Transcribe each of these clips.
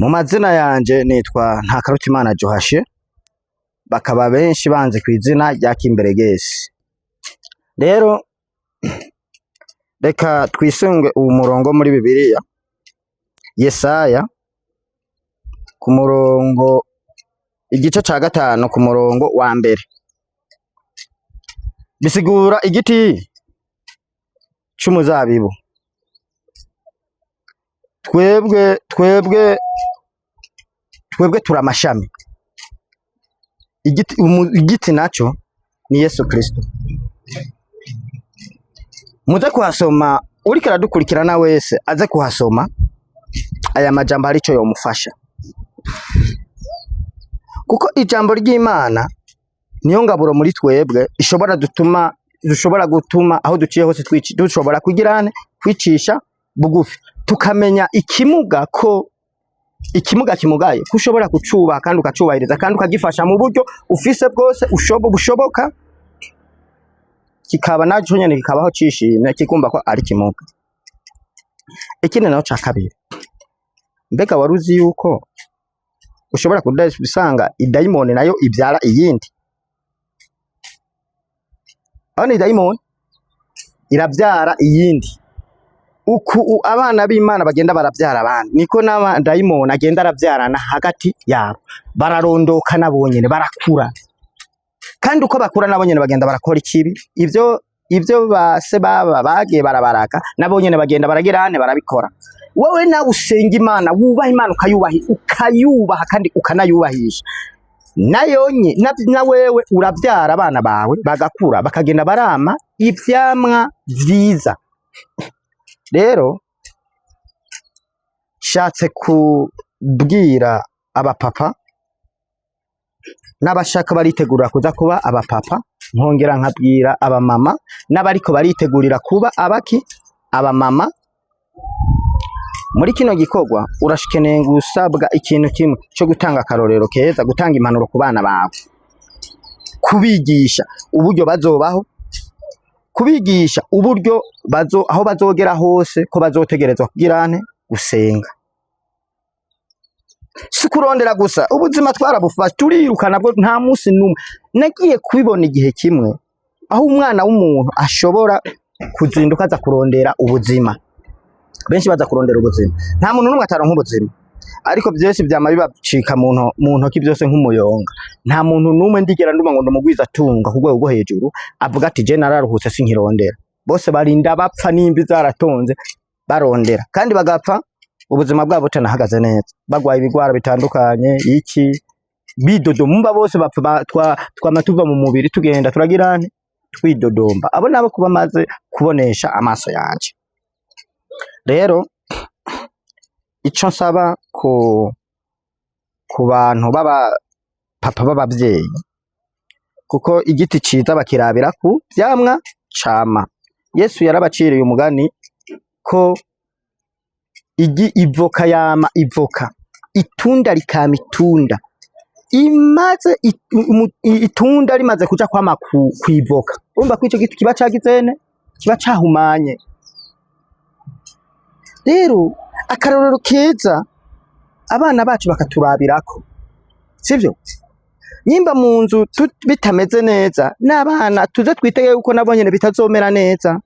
Mu mazina yanje nitwa Ntakarutimana Johashe, bakaba benshi banzi kw'izina rya Kimberegesi. Rero reka twisunge uwu murongo muri Bibiliya, Yesaya ku murongo igice ca 5 ku murongo wa 1. Bisigura igiti c'umuzabibu. Twebwe turi amashami. Igiti naco ni Yesu Kristo. Muze kuhasoma, uriko aradukurikirana wese aze kuhasoma aya majambo, hari ico yomufasha, kuko ijambo ry'Imana niyo ngaburo muri twebwe ishobora dutuma dushobora gutuma aho duciye hose dushobora kugirane kwicisha bugufi, tukamenya ikimuga ko ikimuga kimugaye, ko ushobora kucubaha kandi ukacubahiriza kandi ukagifasha mu buryo ufise bwose bushoboka, kikaba naco nyene kikabaho cishimye, kikumva ko ari kimuga. Ikindi naho ca kabiri, mbega wari uzi yuko ushobora kudasanga idayimoni nayo ivyara iyindi? Aho ni idayimoni iravyara iyindi. Uku abana b'Imana bagenda baravyara abandi, niko n'amadayimoni agenda aravyarana hagati yabo, bararondoka nabo nyene barakura, kandi uko bakura nabo nyene bagenda barakora ikibi. Ivyo base baba bagiye barabaraka, nabo nyene bagenda baragirane barabikora. Wowe nawe usenga Imana, wubaha Imana, ukayubaha, ukayubaha kandi ukanayubahisha, nayonye na wewe uravyara abana bawe bagakura, bakagenda barama ivyamwa vyiza. Rero shatse kubwira abapapa n'abashaka baritegurira kuza kuba abapapa, nkongera nkabwira abamama n'abariko baritegurira kuba abaki abamama. Muri kino gikorwa urashikeneye gusabwa ikintu kimwe cyo gutanga akarorero keza, gutanga impanuro ku bana bawe, kubigisha uburyo bazobaho, kubigisha uburyo bazo aho bazogera hose ko bazotegerezwa kugirane gusenga, si kurondera gusa. Ubuzima twarabufashe turiruka nabwo, nta munsi n'umwe. Nagiye kubibona igihe kimwe aho umwana w'umuntu ashobora kuzinduka aza kurondera ubuzima. Benshi baza kurondera ubuzima, nta muntu n'umwe ataronka ubuzima, ariko byose vyama bibacika mu ntoki byose nk'umuyonga. Nta muntu n'umwe ndigera nduma ngo ndumugwiza atunga ku rwego rwo hejuru avuga ati: "Je nararuhutse, sinkirondera." Bose barinda bapfa n'imvi zaratonze barondera, kandi bagapfa ubuzima bwabo butanahagaze neza, bagwaye ibigwara bitandukanye, iki bidodomba. Bose bapfa twama tuva mu mubiri tugenda turagirane twidodomba. Abo nabo kuba maze kubonesha amaso yanje. Rero ico nsaba ku bantu baba papa, b'abavyeyi, kuko igiti ciza bakirabira ku vyamwa cama. Yesu yarabaciriye umugani ko igi ivoka yama ivoka, itunda rikama itunda. Imaze itunda rimaze kuja kwama kw'ivoka, urumva ko ico giti kiba cagizene kiba cahumanye. Rero akarorero keza abana bacu bakaturabirako, sivyo? Nyimba mu nzu bitameze neza, n'abana tuze twitege yuko nabo nyene bitazomera neza.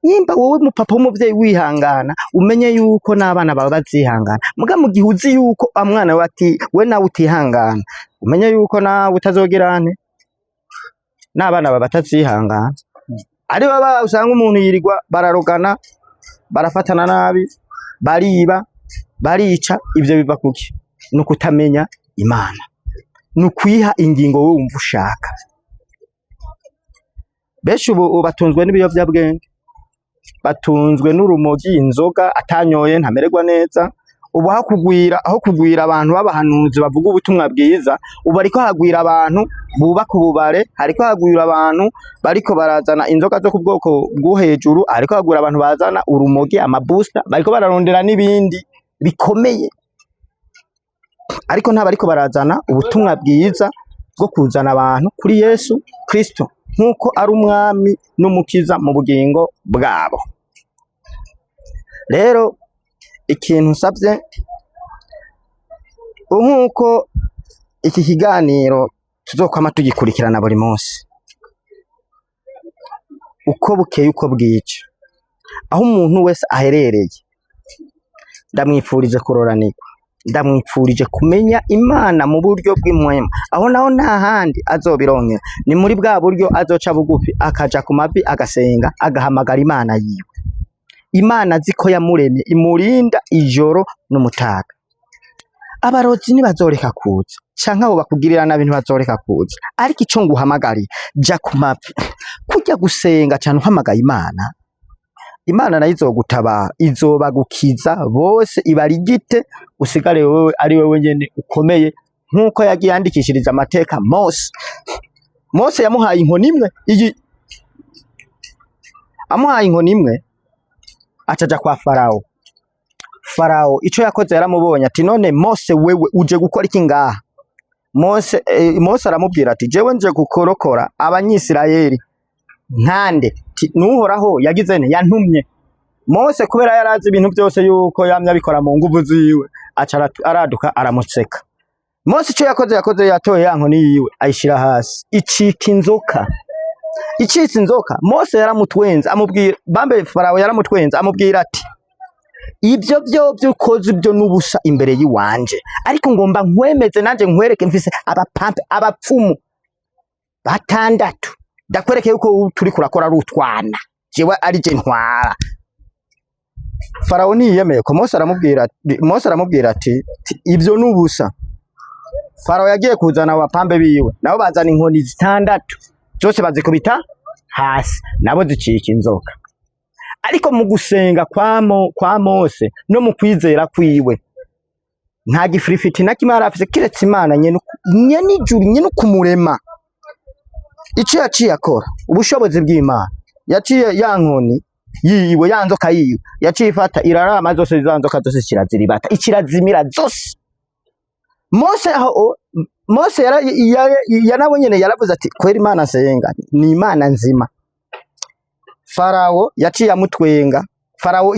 Nyimba wowe mupapa w'umuvyeyi wihangana, umenye yuko n'abana bawe bazihangana. Muga mu gihe uzi yuko amwana we ati we nawe utihangana, umenye yuko nawe utazogirane n'abana bawe batazihangana. Ari baba usanga umuntu yirirwa bararogana, barafatana nabi, bariba, barica. Ivyo biva kuki? Ni ukutamenya Imana, ni ukwiha ingingo wowe wumva ushaka. Benshi ubu batunzwe n'ibiyovyabwenge, batunzwe n'urumogi, inzoga, atanyoye ntamererwa neza. Ubu aho kugwira abantu b'abahanuzi bavuga ubutumwa bwiza, ubu hariko hagwira abantu bubaka ububare, hariko hagwira abantu bariko barazana inzoga zo ku bwoko bwo hejuru, hariko hagwira abantu bazana urumogi, amabusta, bariko bararondera n'ibindi bikomeye, ariko nta bariko barazana ubutumwa bwiza bwo kuzana abantu kuri Yesu Kristo nk'uko ari umwami n'umukiza mu bugingo bwabo. Rero ikintu nsabye Nk'uko iki kiganiro tuzokwama tugikurikirana buri munsi, uko bukeye uko bwije, aho umuntu wese aherereye, ndamwifurije kuroranirwa, ndamwifurije kumenya Imana mu buryo bw'impwemu. Aho naho nta handi azobironkera, ni muri bwa buryo azoca bugufi akaja ku mavi agasenga agahamagara Imana yiwe. Imana azi ko yamuremye imurinda ijoro n'umutaga. Abarozi ntibazoreka kuza, canke abo bakugirira nabi ntibazoreka kuza, ariko ico nguhamagariye, ja ku mavi, kujya gusenga cane uhamagaye Imana. Imana nayo izogutabara, izobagukiza bose, ibarigite, usigare wewe ari wewe nyene ukomeye, nk'uko yagiye yandikishirije amateka Mose. Mose yamuhaye inkoni imwe, iyi amuhaye inkoni imwe, acaja kwa Farawo. Farawo ico yakoze, yaramubonye ati: "None Mose, wewe uje gukora iki ngaha?" Mose aramubwira ati: "Jewe nje gukorokora Abanyisirayeli." Nkande Ti, "Nuhoraho yagize nte yantumye." Mose, kubera yarazi ibintu byose yuko yamye abikora mu nguvu ziwe, aca araduka aramuseka. Mose ico yakoze yatoye ya nkoni yiwe ayishira hasi, icika inzoka. Icitse inzoka, Mose yaramutwenze, amubwira bambe, Farawo yaramutwenze, amubwira ati: "Ibyo byo byukoze ibyo n'ubusa imbere y'iwanje, ariko ngomba nkwemeze nanje nkwereke, mfise abapampe, abapfumu batandatu, ndakwereke yuko turi kurakora ari utwana, jewe ari je ntwara." Farawo ntiyemeye ko Mose aramubwira ati: "Ibyo n'ubusa." Farawo yagiye kuzana abapambe biwe, nabo bazana inkoni zitandatu, zose bazikubita hasi, nabo zicika inzoka. Ariko mu gusenga kwa Mose no mu kwizera kwiwe, nta gifirifiti na kimwe yari afise kiretse Imana nyene ijuru, nyene kumurema. Ico yaciye akora, ubushobozi bw'Imana, yaciye ya nkoni yiwe, ya nzoka yiwe, yaciye ifata irarama zose, za nzoka zose kiraziribata, ikirazimira zose. Mose aho Mose yara nyene yaravuze ati: "Kwera Imana nsenga ni Imana nzima." Farawo yaciye amutwenga. Farawo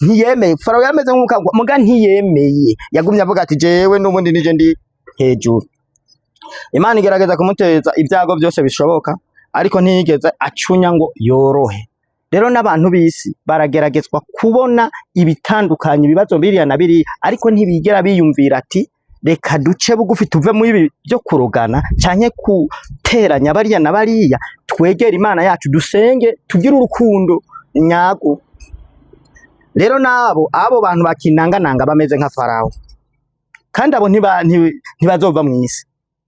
ntiyemeye. Farawo yameze nk'umukangwa muga ntiyemeye, yagumye avuga ati: "Jewe n'ubundi nije ndi hejuru." Imana igerageza kumuteza ibyago byose bishoboka, ariko ntiyigeze acunya ngo yorohe. Rero n'abantu b'isi barageragezwa kubona ibitandukanye, ibibazo biriya na biriya, ariko ntibigera biyumvira ati: "Reka duce bugufi, tuve muri ibi byo kurogana canke guteranya bariya na bariya, twegere Imana yacu, dusenge, tugire urukundo nyarwo." Rero nabo abo bantu bakinangananga bameze nka Farawo, kandi abo ntibazova mw'isi,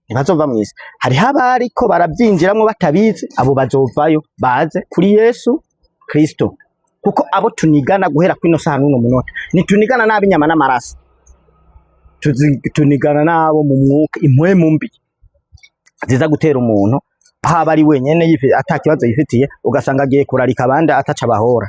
ntibazova mw'isi. Hariho abariko barabyinjiramwo batabizi, abo bazovayo baze kuri Yesu Kristo, kuko abo tunigana guhera kwino saha n'uno munota, ntitunigana n'ab'inyama n'amaraso, tunigana n'abo mu mwuka, impwemu mbi ziza gutera umuntu aho aba ari wenyene ata kibazo yifitiye, ugasanga agiye kurarika abandi ataca bahora.